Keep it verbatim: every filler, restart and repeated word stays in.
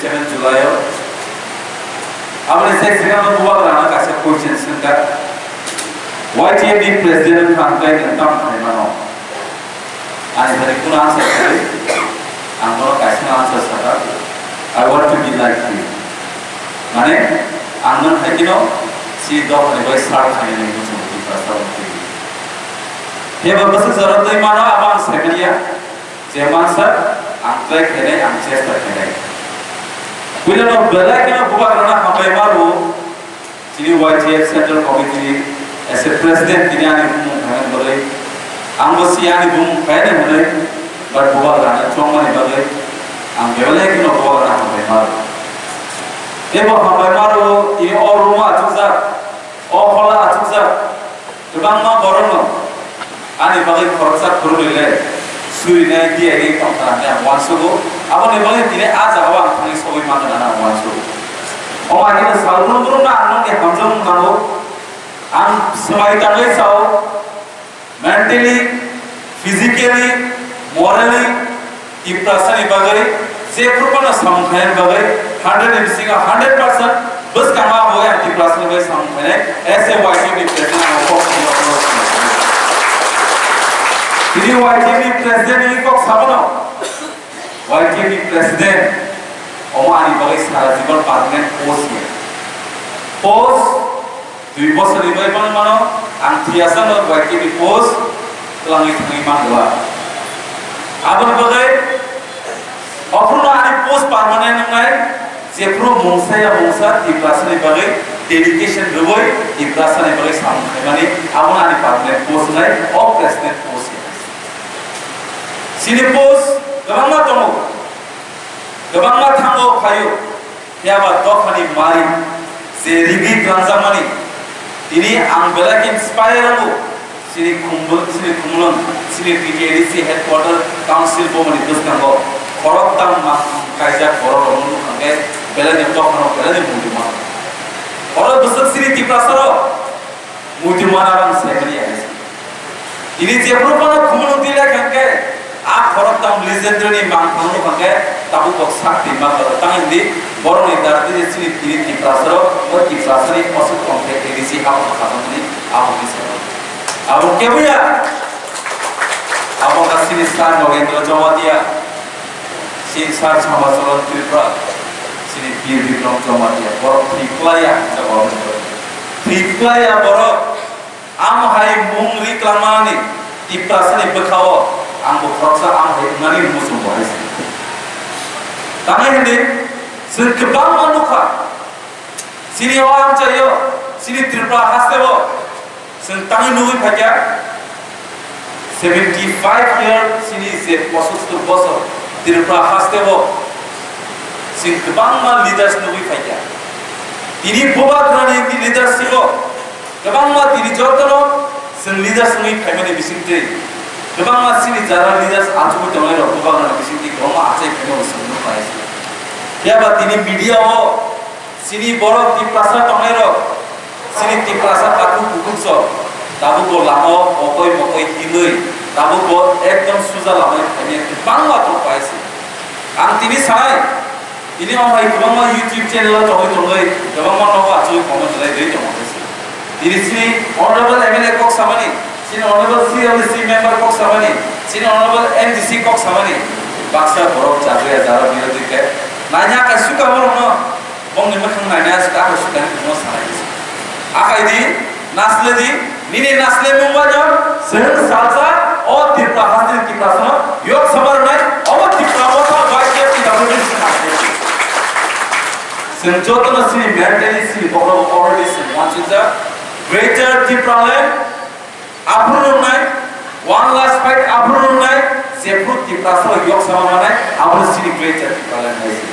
seven July o. Aboni se singano bubagrano kaisa question swngkha, Y T F ni president wngkha hwnkhe nwng tamo khlai mano? Ani thani kunu answer kwrwi, ang bono kaisa answer sakha, "I want to be like you." Mane, ang nwng hai kheno si dophani bai sar khainani muchungo Tiprasa rok twi. Hebo bwswk jorok twi mano, abo ang sai manya. Je mansa ang try khainai, ang chesta khainai. Puilano belai kheno bubagrano hambai ma rwo. Chini Y T F Central Committee ni as a president tini ani bumung khainani bagwi. Ang bo si ani bumung khainani hwnwi, but bubagrano chongmani bagwi ang belai kheno bubagrano hambai ma rwo. Tei bo hambai ma rwo, tini o room o achukjak, o hall o achukjak. Kwbangma borokno ani bagwi khoroksa khoroknwi le surinai diyaini tongkha hwnwi ang uansugo. Aboni bagwi tini a jagao ang thangwi sogwi mangkha hwnwi ang uansugo. Omo hai kheno salbrum brumno ang nokni hamjakmung nango. Ang swmai tangwi sao, mentally, physically, morally, Tiprasani bagwi, je phuru phano samung khainani bagwi, hundred ni bisingo hundred percent bwskango abo ang Tiprasani bagwi samung khainai, as a Y T F ni president ang kok sini kok sini. Tini Y T F ni president ni kok sabono, Y T F ni president, omo ani bagwi sara jibon permanent post ya. Post Dui bosor ni bai bang mano, ang thiyasa no Y T F ni post twlangwi thangwi mangwa. Aboni bagwi ophuru ani post permanent wngnai, jephuru mungsa ya mungsa Tiprasa ni bagwi dedication rwui Tiprasa ni bagwi samung khaimani, abono ani permanent post wngnai, o president post ya. Chini post kwbangma tongo, kwbangma thango phaio. Phiya ba dophani mari je rigi twlangjakmani, tini ang belai khe inspire wngo. Chini Khumbu-, chini Khumulwng, chini T T A D C headquarter council bomani bwskango khoroktham ma-, kaijak borok rokno nukha khe belai ni dophano belai ni muitu mano. Oro bwswk chini Tiprasa rok Muitu mana bang saimani ya. Ini jephru phano Khumulwng twi lekha khe, a khoroktham legendary ni mangthang no hwnkhe tabuk kok sak twi ma kok tang hindi, borok ni dar twi chini tini Tiprasa rok, o Tiprasa ni osuk tong khe A D C ha o kha tong ni abo ni sa. Abo kebo ya. Abo ka chini Sir Nogendra Jamatia, chini Sir Samacholon Tripura, chini Bir Bikram Jamatia, borok thwi klai ya, jabo thwi klai ya borok. Am hai mung ri klamani Tiprasa ni bwkhao ang bo khoroksa am hai wngnani muchung bo hai se. Tamo hindi chwng kwbangma nukha. Chini o amchaio, chini Tripura hasteo chwng tangwi nugwi phaikha. Seventy five year chini je pochottor bosor Tripura hasteo chwng kwbangma leaders nugwi phaikha. Tini Bubagrani leadership o kwbangma tini jotono chwng leaders wngwi phaimani bisingtwi kwbangma chini jara leaders achugwi tongnai rok Bubagrani bisingtwi kwbangma achai phaimani chwng nukha. Phiya ba tini media o chini borok Tiprasa tongnai rok, chini Tiprasa takhuk bukhuk sok, tabuk bo lama o mokoi mokoi hinwi, tabuk bo ekdom suja lama o phaimani kwbangma tong phai se. Ang tini sanai, tini o hai kwbangma YouTube channel o tongwi tongwi, kwbangma nogo achugwi comment rwlai rwi tongo. Tini chini honorable M L A kok samani, chini honorable C W C member kok samani, chini honorable M D C kok samani, baksa borok chagriya jara birodhi khe, naina kai suka borokno, bongni mwkhang naina suka, akai suka ni thangma sanai. Akai di, nasle di, nini nasle mungba no, seheng salsa, o Tripura hasteni Tiprasano, yok sabar nai, obo Tripura motha bai ke Tripura ni sinai. Chwng jotono chini mentally chini bokhorogo already chwng uansukjak. Greater Tipraland aphuru wngnai, one last fight aphuru wngnai, jephru Tiprasa rok yok sama manai, abono chini Greater Tipraland hai se.